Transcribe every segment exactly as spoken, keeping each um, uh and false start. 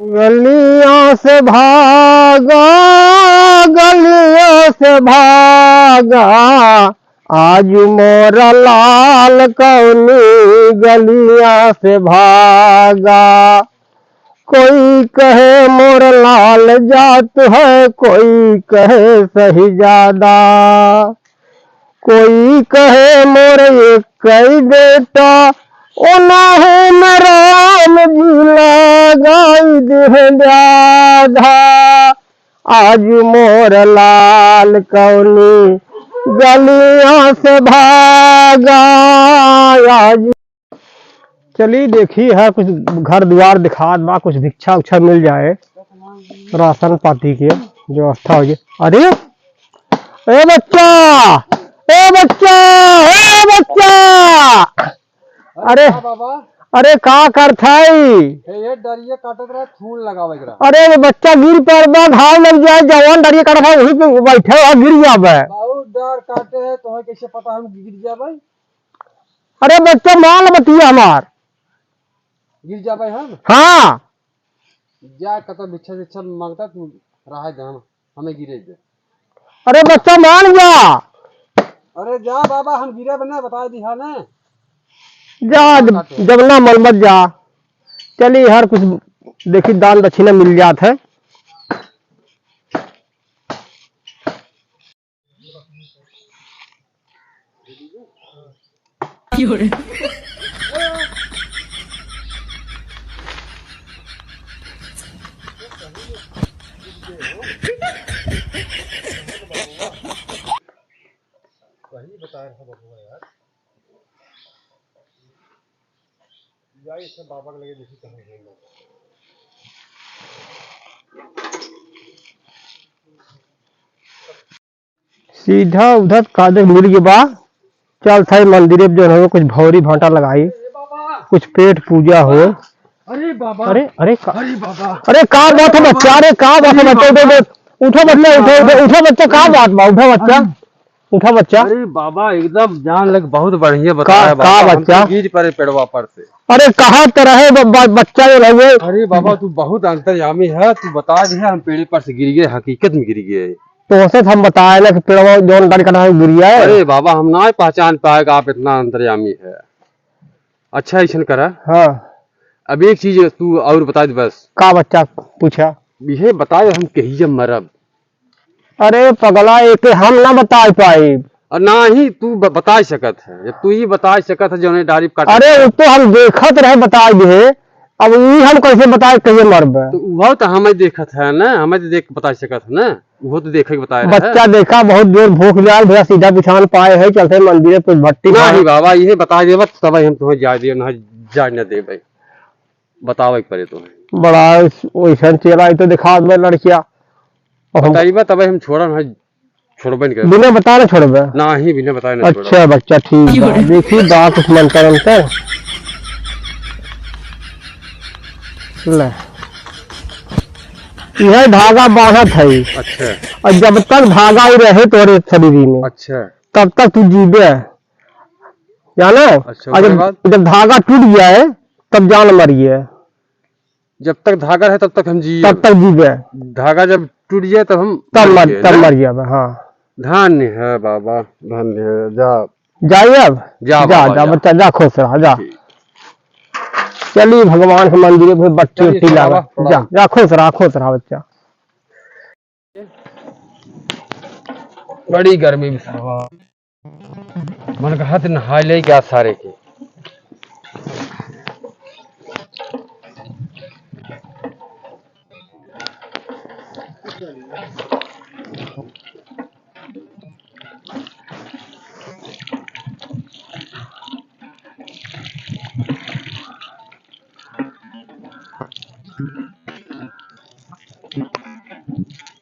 गलिया से भागा, गलिया से भागा, आज मोर लाल कौनी गलिया से भागा। कोई कहे मोर लाल जात है, कोई कहे शहजादा, कोई कहे मोर एक ही बेटा, ओनाहू में राम जी लगाई दे राधा। आज मोर लाल कौनी गलिया से भागा, आज चली देखी है, कुछ घर दुआर दिखात बा, कुछ भिक्षा उच्छा मिल जाए, राशन पाती के व्यवस्था हो जाए। अरे, ए बच्चा, ए बच्चा, ए बच्चा, अरे अरे, का बाबा? अरे का करत हई? हे, ये डरिया काटत रहा, खून लगावे के रहा। अरे बच्चा गिर पड़बा, घाव लग जाए, जवान डरिया काटत है, वहीं पे बैठे हो, गिर जाबे। बहुत डर काटे है, तोहे कैसे पता हम गिर जाबे? अरे बच्चा, मान बतिया हमार। गिर जाबे हम? हाँ। जा, कतौ भिक्षा भिक्षा मांगता, तू रहा दे, हम, हमें गिरे दे। अरे बच्चा, मान जा। अरे जा बाबा, हम गिरे बने, बता दिहा ने। जा, जब, जब ना मन मत जा। चली, हर कुछ देखी, दान दक्षिणा मिल जात है। सही बता रहा बबुआ यार। जाई सब बाबा के लगे, देखी कहाँ गए लोग। सीधा उधर का देख मुड़ के बा, चल थाई मंदिर में जो है कुछ भौरी भांटा लगाई, कुछ पेट पूजा हो। अरे बाबा। अरे, अरे का, अरे बाबा। अरे का बात है बच्चा, अरे का बात है बच्चा, उठो, उठो, उठो बच्चा, उठो, उठो, उठो बच्चा, का बात बा, उठो बच्चा, उठो बच्चा। अरे बाबा, एकदम जान लग, बहुत बढ़िया बताया का, बाबा, का हम तो बच्चा? गिर पड़े पेड़वा पर से। अरे कहाँ तो रहे ब-, ब-, बच्चा ये रहुए। अरे बाबा, तू बहुत अंतर्यामी है, तू बता दिया, हम पेड़े पर से गिर गए, हकीकत में गिर गए। तो उसे हम बताए ना कि पेड़वा जौन डाल कटा है, गिर गया है। अरे बाबा, हम ना पहचान पाएगा, आप इतना अंतर्यामी है। अच्छा, ऐसन करा। हाँ। अब एक चीज तू और बता दे बस। का बच्चा पूछा? यह बता दे, हम कहिए मरब। अरे पगला, एके हम ना बताइ पाइब। और ना ही तू ब-, बताइ सकत है, जब तू ही बताइ सकत है, जौने डारी काटे अरे, उ तो हम देखत रहे, बताइ दिहे। अब ई हम कैसे बताइ, कहिए मरबे? तो उहो तो हमें देखत है ना, हमें तो देख बताइ सकत है ना, उहो तो देखे के बताए रहे। बच्चा देखा, बहुत जोर भूख जाल भैया, सीधा बिछान पाए है, चलते मंदिर कुछ भट्टी ना खाए। ही बाबा, ये बताइ देबा, तब हम तुम्हें जाए दिए, ना जाए न देबे, बतावे के पड़े तुम्हें। बड़ा वैसन चेला, ई तो देखा दे लड़किया। अब हम बताइबा, तब हम छोड़ब, ना छोड़बे नहीं करब। बिना बताए ना छोड़बे? ना ही, बिना बताए ना छोड़ब। अच्छा बच्चा, ठीक बा। देखी बा कुछ मंत्र अंतर। ले। यह धागा बांधत है। अच्छा। और जब तक धागा ही रहे तोरे शरीर में, अच्छा। तब तक तू जीबे। जाना? अच्छा, और जब, ओकरे बाद? जब धागा टूट जाए, तब जान मरिए। जब तक धागा है, तब तक हम जिए। तब तक जीबे। धागा जब टूट जाए, तब हम तब मर मर, जाए, तब ना? मर जाबे, हाँ। धन्य है बाबा, धन्य है। जा। जाइए अब? जा जा, बाबा, जा, जा। बच्चा, जा, खुश रहा, जा। ठीक। चलिए, भगवान के मंदिर में बत्ती चलिए, उत्ती लावा। प्रणाम, प्रणाम। जा, जा, खुश रहा, खुश रहा, बच्चा। बड़ी गर्मी में सरवा। मन कहत नहाए ले क्या सारे के।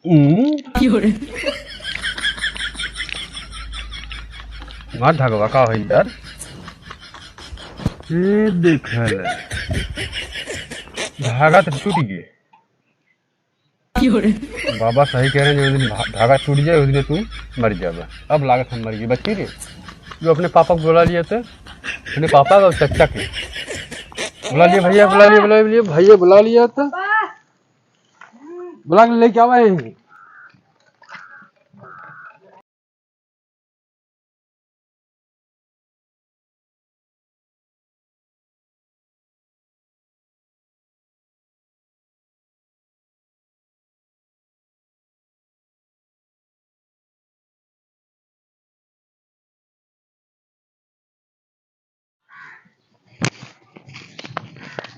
हम्म। मार धागवा का होई यार? ये देख ले। धागा तो टूट गए। बाबा सही कह रहे हैं, जो दिन भा-, धागा टूट जाए, उस दिन तू मर जाबे। अब लागत हम मर गए, बच्ची रे। जो अपने पापा को बुला लिया था, अपने पापा का चच्चा के बुला लिया, भैया बुला लिया, बुला लिया, भैया बुला लिया था। बुला के लेके आवा है।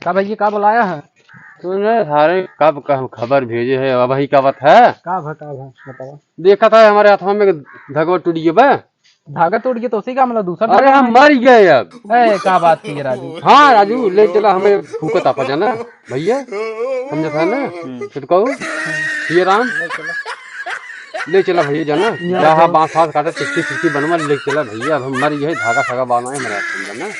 का भैया, का बुलाया है? तूने सारे कब का खबर भेजे है, अब ही का बात है? का भा, का भा, बतावा। देखा था हमारे हाथवा में धागा टूट गया बा। धागा टूट गया तो उसी का मतलब दूसरा अरे धागा हम है? मर गए अब। ए, का बात की राजू? हाँ राजू, ले चला हमें फूकत आपा जाना भैया, समझा था ना? हम्म। फिर कहो, ये राम, ले चला भैया जाना, यहाँ जहाँ पे बाँस वाँस काटे, तिकती तिकती बनवा ले चला भैया, अब हम मर गए, धागा सागा बाना है हमारे हाथ में ना।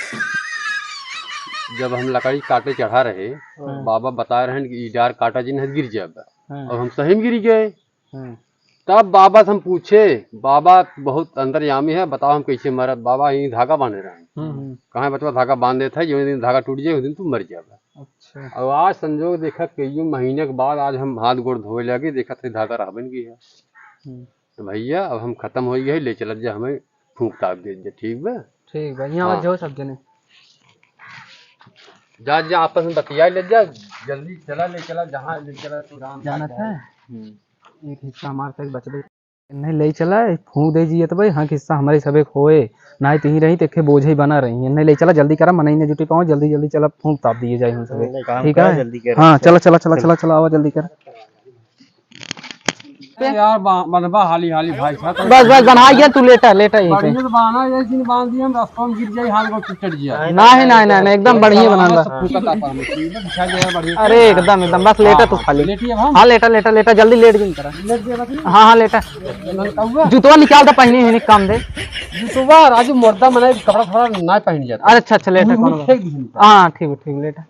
जब हम लकड़ी काटे चढ़ा रहे, हाँ। बाबा बता रहे हैं कि ई डार काटा जिन है, गिर जाएगा। हाँ। और हम सही में गिर गए। हाँ। तब बाबा से हम पूछे, "बाबा बहुत अंतर्यामी है, बताओ हम कैसे मरब?" बाबा यही धागा बांधे रहे। हम्म, हम्म। कहाँ बचवा धागा बांध देत है, जो दिन धागा टूट जाए, उस दिन तू मर जाबा। अच्छा। और आज संजोग देखा, कई महीने के बाद आज हम हाथ गोड़ धोए लगे, देखा थे धागा रहबे न की है। हम्म। तो भैया, अब हम खत्म हो गए, ले चलत जा, हमें फूंक ताप दे जा, ठीक बा? ठीक बा, यहाँ हाँ। जो सब जने। जा, जा, आपस में बतिया ले जा, जल्दी चला, ले चला, जहाँ ले चला, तू राम जानत है? हम्म। एक हिस्सा हमार तक बचबे। नहीं ले चला, फूंक दे जियत भाई, हाँ, हिस्सा हमारे सबे होए, ना ही तिही रही, तेखे बोझे ही बना रही है। नहीं ले चला, जल्दी करा, मनई ने जुटी पाओ, जल्दी, जल्दी चला, फूंक ताप दिए जाए हम सबे। काम ठीक करा, है? जल्दी करा। हाँ, चला, चला, चला, चला, चला, आवा, जल्दी करा। यार, बा-, बनबा हाली हाली भाई साहब। बस, बस, बना गया, तू लेटा, लेटा यहीं पे। बढ़िया तो बना, ये दिन बांध दिया, हम रास्ता में गिर जाए, हाथ गोड़ टूट जाए। नहीं, नहीं, नहीं, नहीं, एकदम बढ़िया बना ला। सब फूका तापा हमें, ठीक है, बिछा दिया बढ़िया। अरे, एकदम, एकदम, बस लेटा हाँ, तू हाँ, खाली। लेटिए अब हम। हाँ, लेटा, लेटा, लेटा, जल्दी लेट जिन करा। लेट दिया बस। हाँ, हाँ, लेटा। नलकौआ। जूतवा निकाल दे, पहनी है, काम दे। जूतवा, राजू, मुर्दा मने कपड़ा थोड़ा ना पहन जाता। अरे, अच्छा, अच्छा, लेटा, मुंह कौन में फेंक दीजिए। हाँ, ठीक है, ठीक है, लेटा।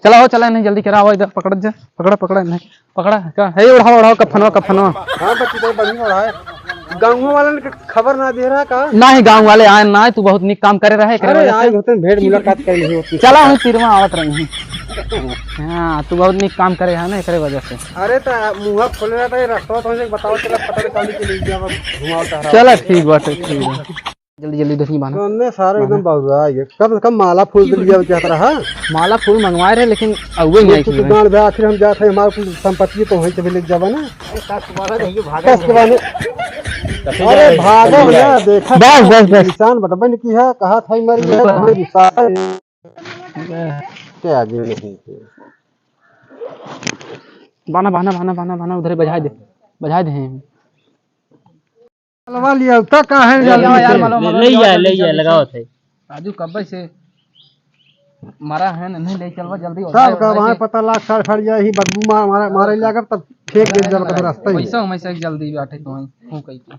चला हो, चला, नहीं जल्दी करा, आवा इधर, पकड़ जा, पकड़ा, पकड़ा, नहीं, पकड़ा, का है, उड़ाओ, उड़ाओ, कफनवा, कफनवा। हाँ, बच्ची, तो बढ़िया उड़ाए। गाँव वालन के खबर ना दे रहा का? नहीं, गाँव वाले आए ना, तू बहुत निक काम करे रहे, एकरे अरे, वजह से। आज होते भेंट मुलाकात कर ली होती। चला, हम तिरवा आवत रही। हाँ, तू बहुत निक काम करे है ना, एकरे वजह से। अरे, तो मुँह खोले रहा था, ये रास्ता तो हमसे बताओ, चला, पता नहीं कौन के लिए गया, घुमाओ टहराओ। चला, ठीक बात है, ठीक है। जल्दी, जल्दी देखी बान्हा। कौन ने सारे एकदम बान्हा। बाबुआ, ये कम से कम माला फूल तो लिया चाहत रहा। माला फूल मंगवाए रहे, लेकिन अउए नहीं तू तो आखिर में। गाड़ दे, आखिर हम जात है, हमार कुल संपत्ति तो वहीं से भी ले जावा ना। कस के बान्हे। अरे भागो ना, देखा बस, बस, बस। निशान बटबन की है, कहा था मर गया, हमें गुस्सा है। क्या आगे नहीं। बान्हा, बान्हा, बान्हा, बान्हा, बान्हा, उधरे बजाए दे, बजाए दे। चलवा लिया, उतना का है ले, जल्दी ले, से? ले, ले, ले, ले, ले, ले, लगाओ थे। राजू कब्बे से मरा है, नहीं ले चलवा जल्दी हो सब जाए, का वहाँ वैसे पता लाग, सर फट जाए, ही बदबू मार, मारा, मारे लागब, तब फेंक दे जब कभी रास्ता ही वैसे, नहीं। वैसे जल्दी बैठे तो वहीं फूंक के।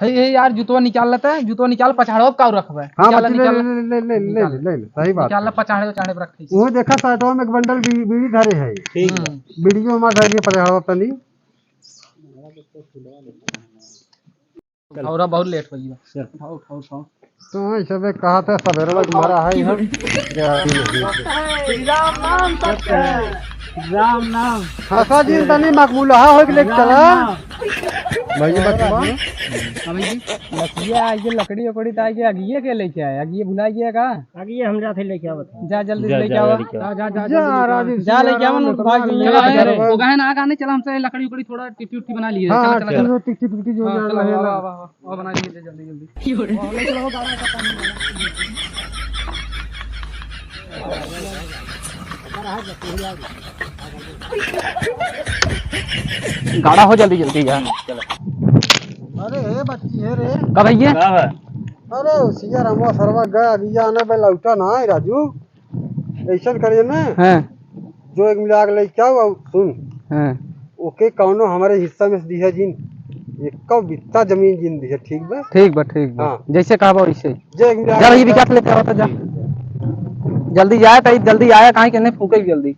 हे, हे यार, जूतवा निकाल लेते हैं, जूतवा निकाल, पछाड़वा का रखबे। हाँ, निकाल, बच्ची, ले, निकाल, ले, ले, ले, ले, निकाल। ले, ले, सही बात निकाल है। ले, पछाड़े, पछाड़े पर रख। वो देखा, साइडवा में एक बंडल बी-, बीड़ी धरे है। ठीक है। हम्म। बीड़ियो हमार धरे है, पछाड़वा तनी। और बहुत लेट हो गया। चल। उठाओ, उठाओ, उठाओ। तो वही सबे कहा था, सवेरे में तुम्हारा है ही हम। राम नाम सत्य है। राम नाम। हंसा जी तनी मकबूलहा हो के लेके चला। राम नाम। भाई जी, बचवा। अभी जी, लकड़िया आइए, लकड़ी उकड़ी तो आइए, अगिए के लेके आए, अगिए भुला गया का? अगिए हम जाते लेके आवत हैं। जा जल्दी जा, लेके जा, आवा। लेके आवा। जा, जा, जा, जा, जल्दी लेके आवा। राजू, जा, लेके आवा, ना, भाग चला, जाइए। अरे, वो गए ना, आगा नहीं, चला, हमसे लकड़ी उकड़ी थोड़ा टिकटी उकटी बना लिए, हाँ, चला, हाँ, चला, चला। चलो, टिकटी, टिकटी जो हाँ, जा चलो, रहा है आवा, ना। आवा, आवा, आवा, बना लिए, जल्दी, जल्दी। गाड़ा हो जल्दी, जल्दी यार। अरे, हे बच्ची, हे रे। का भैया? का है? अरे, उसिया रामवा सरवा गया, अभी आना बे लौटा ना है, राजू। ऐसन करिए ना, हाँ। जो एक मिला के लेके आओ, और सुन, हाँ। ओके कौनो हमारे हिस्सा में से दिया जिन, एक बित्ता जमीन जिन दिया, ठीक बा? ठीक बा, ठीक बा। हाँ। जैसे कहा बा वैसे। जो एक मिला जा के भाई, लेके विकास लेके आओ तो जा। जल्दी जाए, तो जल्दी आया, काहे के नहीं फूके जल्दी।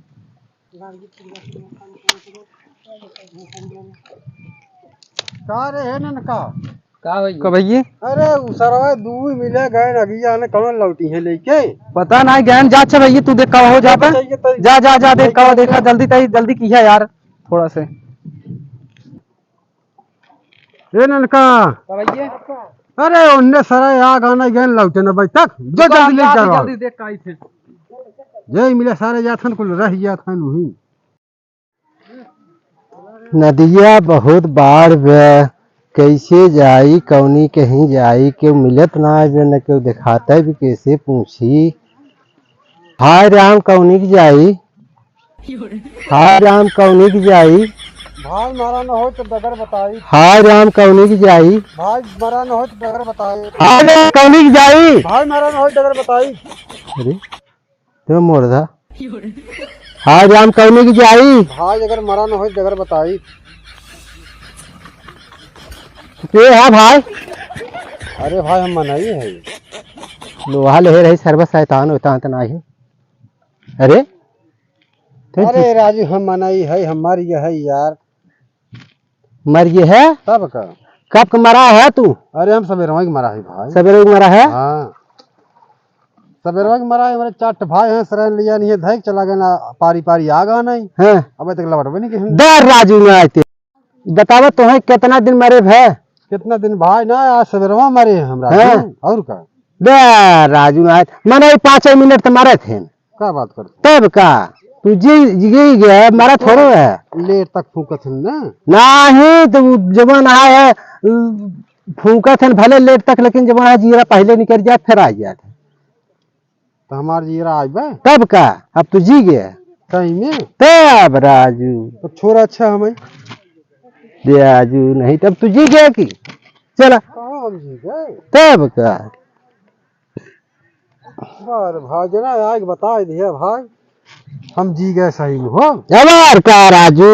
का रे, हे ननका? का भइया? का भइया? अरे, उ सरवा दुइ मिले गए, अगिया ने कवन लौटी है लेके? पता नाहीं, गए न जा, अच्छा भइया, तू देख का हो जा पे। बताइए तो। जा, जा, जा, देख का हो, देखा, जल्दी तई, जल्दी किया यार, थोड़ा से। ए ननका। का भइया? अरे, ओन्ने सरवा आ गाना गए न लौटे न भाई तक। जो तू जल्दी ले जा, जल्दी, जल्दी देख का आई थे। जे मिले सारे जाथन कुल रह जाथन वही। नदिया बहुत बाढ़ बा, कैसे जाई, कौनी कहीं जाई, केहू मिलत ना बे, न केहू देखाता भी, कैसे पूछी। हाय राम, कौनी की जाई, हाय राम, कौनी की जाई। भाई मारा न हो तो डगर बताई। हाय राम, कौनी की जाई। भाई मारा न हो तो डगर बताई। हाय राम, कौनी की जाई। भाई मारा न हो तो डगर बताई। अरे, तो मोर धा। हाय राम, कौनी की जाई। भाई अगर मरा न हो तो डगर बताई। के है भाई? अरे भाई, हम मनई है। लोहा लेहे रही, सर्व शैतान होता है, तो नाही। अरे, तो अरे राजू, हम मनई है, हमार ये है यार। मर गए है? तब का? कब के मरा है तू? अरे हम सबेरवा के मरा है भाई। सबेरवा के मरा है? हाँ। सबेरवा के मरा है, हमारे चार ठे भाई हैं, सरन लिया नहीं है, धैक चला गए ना, पारी पारी आ गया नहीं। हाँ। अबे तक लौटबे नहीं के हम। डर राजू ना आते। बतावा तोहे कितना दिन मरे भे? कितना दिन भाई ना, आज सबेरवा मरे हैं हमरा। हाँ। और का? डर राजू ना आते। मने पाँच मिनट तो मरे थे। का बात करते? तब का? तू जी, जी गया, मरा थोड़ो है। लेट तक फूकत हन ना? नाही, तो उ जवन आए है, उ फूकत हन भले लेट तक, लेकिन जवन आए जियरा पहले निकल जात, फिर आ जात है। तो हमार जियरा आइबे? तब का? अब तू जी गया। सही में? तब राजू। तो छोरा अच्छा हमें। राजू नहीं, तब तू जी गया कि? चला। कहाँ हम जी गए? तब का? बार भाई जना आके बताइ दिया भाई, हम जी गए सही में हो। अबार का राजू,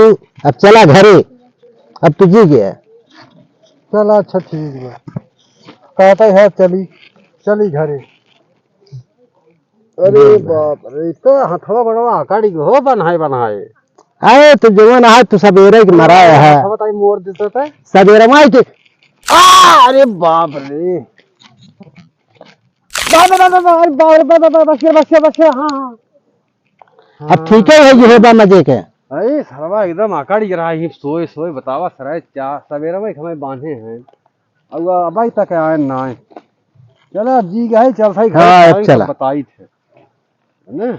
अब चला घरे, अब तू जी गया। चला अच्छा ठीक बा, कहता है चली, चली घरे। अरे बाप रे, तो हथवा बड़वा आकाड़ी के हो बनाए बनाए। अरे तो जवन है तू सबेरे के मराया है। हथवा ताई मोड़ देता था। सबेरे माई के। आ, अरे बाप रे। बाप रे, बाप रे, बाप रे, अरे बाप रे, बाप रे, बाप रे, बस गया, बस गया, बस गया, हाँ, हाँ। अब ठीक है, ये है बा मजे के। अरे सरवा एकदम आकाड़ी रहा है, सोए सोए बतावा सराय क्या सबेरे में हमें बांधे हैं। अब अबाई तक आए ना आए। चला अब जी गए, चल सही घर हाँ, अब चला। बताई थे। है ना?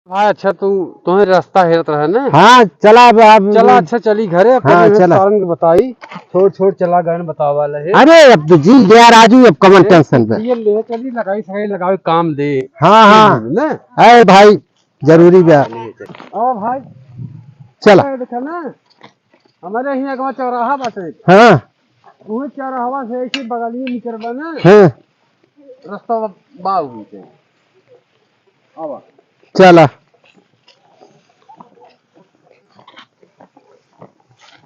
भाई, अच्छा, तू, तोहे रास्ता हेरत रहे ना? हाँ, चला अब, अब चला, अच्छा, चली घरे, अब हाँ, तनी चला। सारन के बताई, छोड़, छोड़, चला गए न बतावा ले। अरे, अब तो जी गया राजू, अब कमन ए, टेंशन बे। ये ले चली, लगाई सगाई लगावे, काम दे। हाँ, हाँ। ना? अरे भाई, जरूरी बा। ओ भाई। चला। ए, देखा ना, हमारे यहाँ एक चौराहा बाटे। हाँ। वही चौराहा से ऐसे बगलिए निकलबा ना। हाँ। रास्ता बा हुई के। आवा। चला।